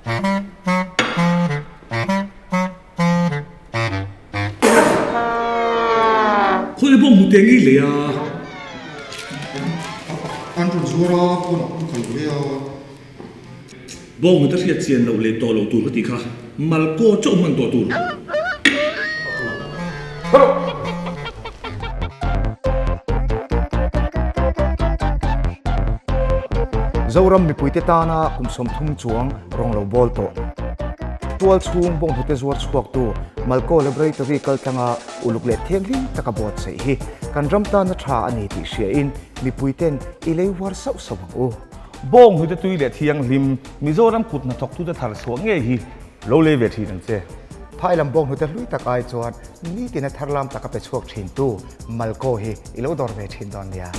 Khawi bawng hmu teng i lei a. An rawn zuar a, pawnah ka kal ve a. Bawng hmu te hriat chian loh leh tawh loh tur ka tih kha Malkaw chauh hman tawh tur. Zoram mipuite tana kum 30 chuang rawng lo bawl tawh. Tual chhung bawnghnute zuar chhuaktu Malco Laboratory kaltlanga uluk leh thianghlim taka buatsaih hi kan ram tana tha a ni tih hriain mipuiten i lei uar sauh sauh ang u. Bawnghnute tui leh thianghlim Mizoram kut hnathawktute thar chhuah ngei hi lo lei ve thin ang che. Phai lam bawnghnute hlui tak ai chuan nitina tharlam taka pe chhuak thintu Malco hi i lo dawr ve thin dawn nia.